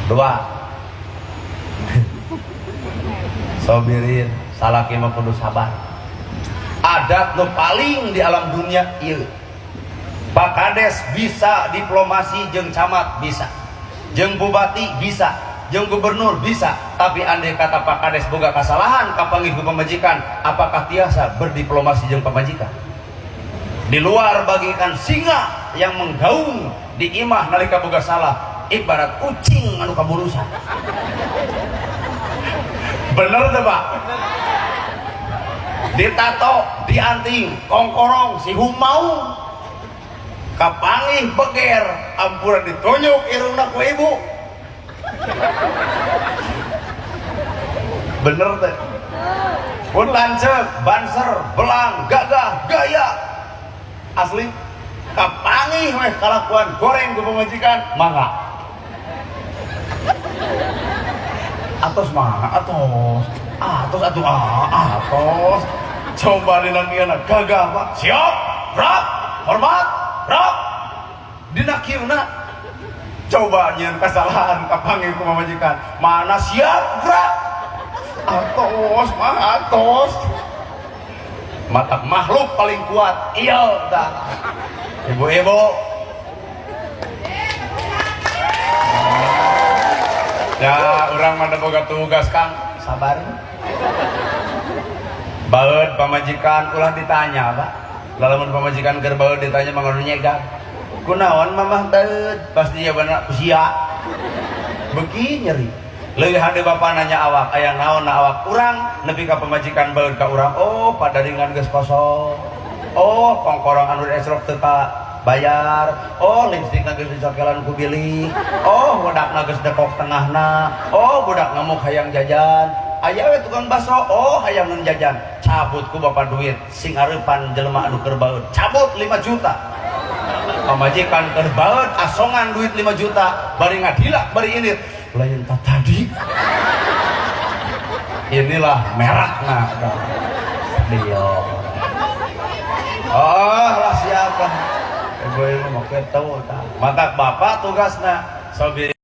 Dua. Sobirin, salaki mah kudu sabar. Adat nu paling di alam dunia ieu. Pak Kades bisa diplomasi jeung camat bisa, jeung bupati bisa, jeung gubernur bisa, tapi andai kata Pak Kades boga kesalahan kapanggih ku pamajikan, apakah tiasa berdiplomasi jeung pamajikan? Di luar bagikan singa yang menggaung, di imah nalika boga salah ibarat kucing anu kaburusan. Bener tuh, Pak? Ditato, dianting, kongkorong, si humau, kapangih beger, ampura ditunjuk irungna ku ibu. Bener teh? Pun lanceuk, banser, belang, gagah, gaya asli, kapangih weh kalakuan goreng ku pamajikan, mangga atos, mangga atos, atos atuh, ah, atos. Coba dina kieu gagah, Pak, siap gerak, hormat gerak, dina kieu coba nyieun kesalahan kapanggih ku pamajikan, mana siap gerak, atos mah atos. Mata makhluk paling kuat iya dah. Ibu-ibu ya, orang mana boga tugas, Kang, sabar. Baeud pamajikan ulah ditanya, Pak. Lamun pamajikan keur baeud ditanya mah ngadu nyegag. Kunaon mamah baeud? Pasti jawabanna usia. Beuki nyeri. Leuwih hade bapak nanya awak aya naon na awak urang nepi ka pamajikan baeud ka urang. Oh, padaringan geus kosong. Oh, kongkorong anu esrok teu ka bayar. Oh, lipstikna geus dicokelan ku bilih. Oh, budakna geus dekok tengahna. Oh, budak ngamuk hayang jajan. Aya we tukang bakso. Oh, hayang ngeun jajan. Cabut ku bapak duit sing areupan jelema anu keur baeud. Cabut 5 juta. Pamajikan keur baeud asongan duit 5 juta, bari ngadilak bari init. Lain tak tadi. Inilah merakna. Dia. Oh, lah siapa? Ibu-ibu mau tahu. Matak bapak tugasna sobirin.